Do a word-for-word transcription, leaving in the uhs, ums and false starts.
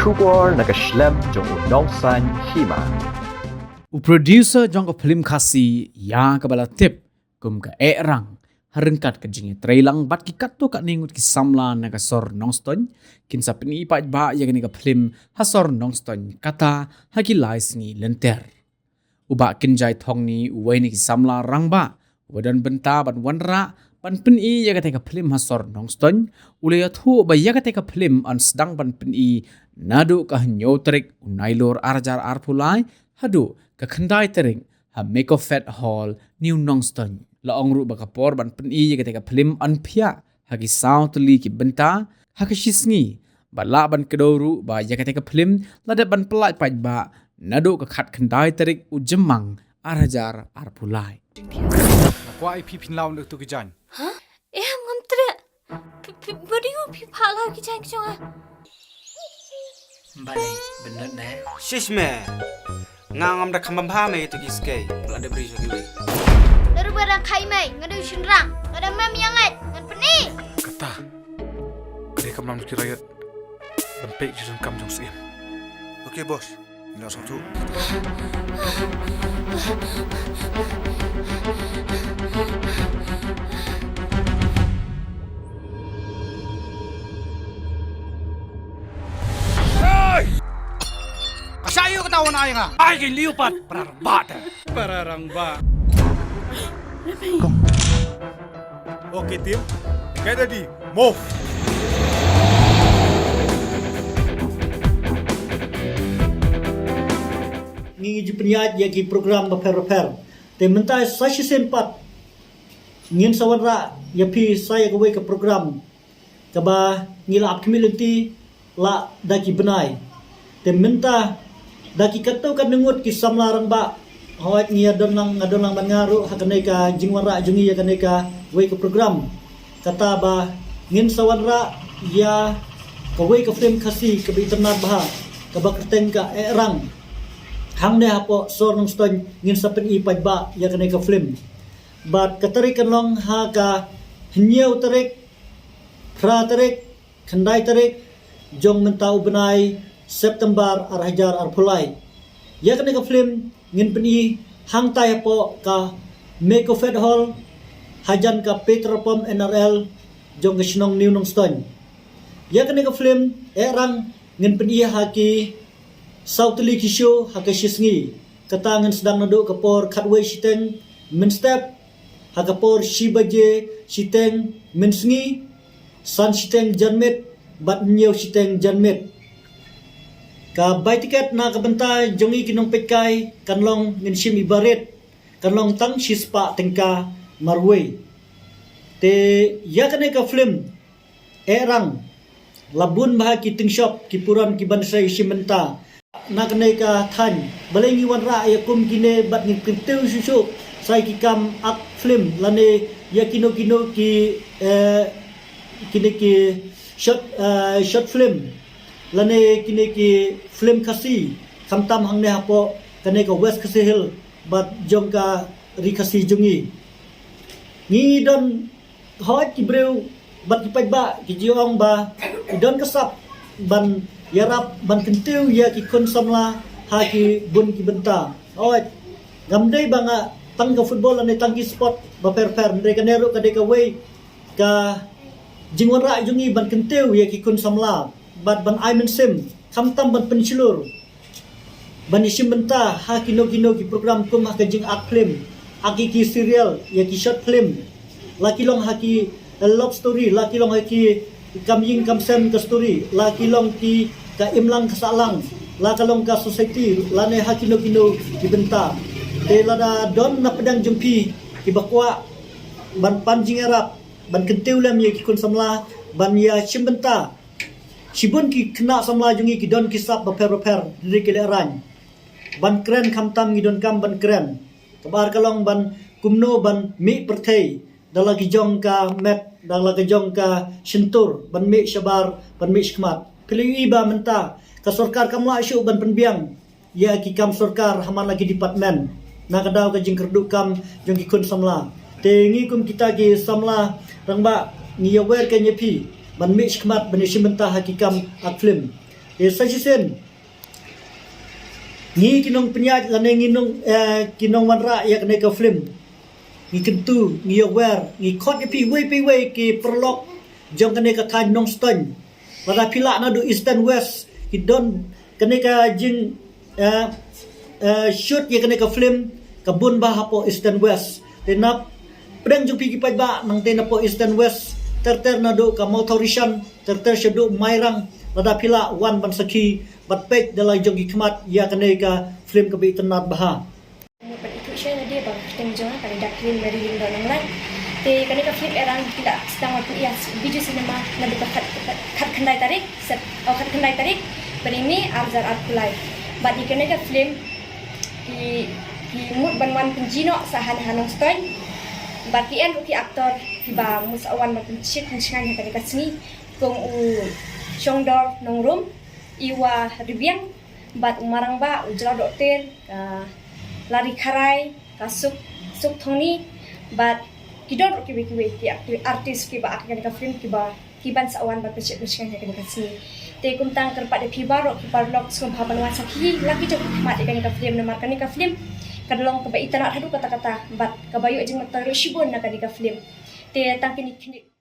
Khubor na ka shlem jong u Nongsaiñ Hima. U producer jong ka phlim Khasi ïa kaba la tip kum ka Ehrang, ha ryngkat ka jingïatreilang bad ki katto katne ngut ki samla na ka sor Nongstoiñ, kin sa pyni paidbah ïa kane ka phlim ha sor Nongstoiñ kata ha ki lai sngi lynter. U Bah Kynjai Thongni, uwei na ki samla rangbah uba don bynta ban wanrah ban pyni ïa kata ka phlim ha sor Nongstoiñ, u la ïathuh ba ïa kata ka phlim yn sdang ban pyni naduh ka hynñiew tarik u Nailur ar hajar arphew lai haduh ka khyndai tarik ha Mekofed Hall, New Nongstoiñ. La ong ruh ba ka por ban pyni ïa kata ka phlim yn phiah ha ki saw tylli ki bynta ha ka shi sngi. Ba lah ban kdew ruh ba ïa kata ka phlim la dep ban pyllait paidbah naduh ka khatkhyndai tarik u Jymmang ar hajar arphew lai. Nga kwah ïa phi phin law na utu ki jaiñ. Em, ngam treh. Phi, phi, ba dei u phi phah law ki jaiñ ki jong nga. Balei, bynot ne? Shish me. Nga ngam da kham bam bha me ïa tu ki skei. Ba la dep ri sha kiwei. Lada ba dang khai mei, nga dei u shynrang. Lada mem ïa ngai, ngan pyni. Kata. Ka dei ka mlam ki riot. Ban peit ki donkam jong Syiem. Okay, boss. Ngi la sngewthuh. Hey! Ka shah ïoh kata wan ai nga. Ai ki liu pat. Para rangbah te. Para rangbah. Okay, team. Get ready. Move. Ngi ju pynïaid ïa ki program bapher bapher. Te mynta sa shisien pat ngin sa wanrah ïa phi sa ïa kawei ka program kaba ngi la ap khmih lynti la da ki bnai. Te mynta da ki katto katne ngut ki samla rangbah, hooid, ngi ïa don lang, nga don lang bad nga ruh ha kane ka jingwanrah jong ngi ïa kane kawei ka program. Kata ba ngin sa wanrah ïa kawei ka phlim Khasi kaba itynnad bha, kaba kyrteng ka Ehrang. Hangne hapoh sor Nongstoiñ ngin sa pyni paidbah ïa kane ka phlim. Bad ka tarik kan long ha ka hynñiew tarik, phra tarik, khyndai tarik jong mynta u bnai September ar hajar arphew lai. Ïa kane ka phlim ngin pyni hangtai hapoh ka Mekofed Hall, hajan ka petrol pump N R L jong ka shnong New Nongstoiñ. Ïa kane ka phlim Ehrang ngin pyni ha ki saw tylli ki show ha ka shi sngi. Kata ngin sdang naduh ka por khatwei shiteng mynstep ha ka por shi baje shiteng mynsngi, san shiteng janmiet bad hynñiew shiteng janmiet. Ka bai tiket na ka bynta jong ngi ki nongpeitkai kan long, ngin shim i ba rit, kan long tang shispah tyngka marwei. Te ïa kane ka phlim Ehrang, la bun bha ki tyngshop, ki puron, ki ban sa ïashim bynta na kane ka thaiñ. Balei ngi wanrah ïa kum kine bad ngi kyntiew shuh shuh sa ïa ki kam ak phlim lane ïa kino kino ki, eh, kine ki short, eh, short film lane kine ki phlim Khasi, khamtam hangne hapoh kane ka West Khasi Hills bad jong ka ri Khasi jong ngi. Ngi don hooid ki briew bad ki paidbah ki ju ong ba ki don ka sap ban ïarap ban kyntiew ïa ki khun samla ha ki bun ki bynta. Hooid, ngam dei ba nga tang ka football lane tang ki sport bapher bapher, hynrei kane ruh ka dei kawei ka jingwanrah jong ngi ban kyntiew ïa ki khun samla bad ban ai mynsiem khamtam ban pynshlur ban ïashim bynta ha kino kino ki program kum ha ka jingak phlim, ak ïa ki serial, ïa ki short film, la ki long ha ki, eh, love story, la ki long ha ki kam ïing kam sem ka story, la ki long ki ka imlang ka sahlang, la ka long ka society, lane ha kino kino ki bynta. Te lada don na pdeng jong phi kiba kwah ban pan jingïarap ban kyntiew lem ïa ki khun samla ban ïashim bynta. Shibun ki khynnah samla jong ngi ki don ki sap bapher bapher, hynrei ki lehraiñ ban kren, khamtam ngi donkam ban kren. Kaba ar ka long ban kumno ban mih pyrthei da la ki jong ka met, da la ki jong ka shyntur, ban mih shabar, ban mih shakhmat. Phi la ïohi ba mynta ka sorkar kam lah shuh ban pynbiang ïa ki kam sorkar ha man la ki department na ka daw ka jingkyrduh kam jong ki khun samla. Te ngi kum kita ki samla rangbah ngi ïawer keiñ ïa phi ban mih shakhmat ban ïashim bynta ha ki kam ak phlim. Te sa shisien ngi ki nongpynïaid lane ngi nong eh, ki nongwanrah ïa kane ka film, ngi kyntu, ngi ïawer, ngi khot ïa phi wei phi wei ki paralok jong kane ka thaiñ Nongstoiñ. Lada phi lah naduh East and West ki don kane ka jing eh, eh, shoot ïa kane ka film ka bun bha hapoh East and West. Te na pdeng jong phi ki paidbah nangta napoh East and West, ter ter naduh ka Mawthaw Rishan, ter ter shaduh Mairang, lada phi lah wan ban sakhi bad peit da la jong ki khmat ïa kane ka film kaba itynnad bha. Mut ban ithuh shuwa ïa lade ba ka kyrteng jong nga ka dei Daklin Mary Lyngdoh Nonglait. Te kane ka film Erang ki la sdang ban pynïaid Bijou Cinema naduh ka khat, khat, khatkhyndai tarik Sep, oh, khatkhyndai tarik bnai May ar hajar arphew lai. Bad ïa kane ka film ki, ki mut ban wan pynjih noh sa ha, ha Nongstoiñ. Bad ki en ruh ki actor kiba mut sa wan ban pynshit pynshngaiñ ha kane ka sngi, kum u Shongdor Nongrum, Iwa Ribiang, bad u Marangbah, u Jrao Dohter, ka Lari Kharai, ka Suk, Suk Thongni, bad ki don ruh kiwei kiwei ki actor, artist kiba act ïa kane ka film kiba, ki ban sa wan ban pynshit pynshngaiñ ïa kane ka sngi. Te kumta nga kyrpad ïa phi baroh ki paralok sngewbha ban wan sakhi la ki jong ki khmat ïa kane ka film, namar kane ka film ka long kaba itynnad haduh katta katta bad kaba ïoh jingmyntoi ruh shibun na kane ka film. Te tang kine ki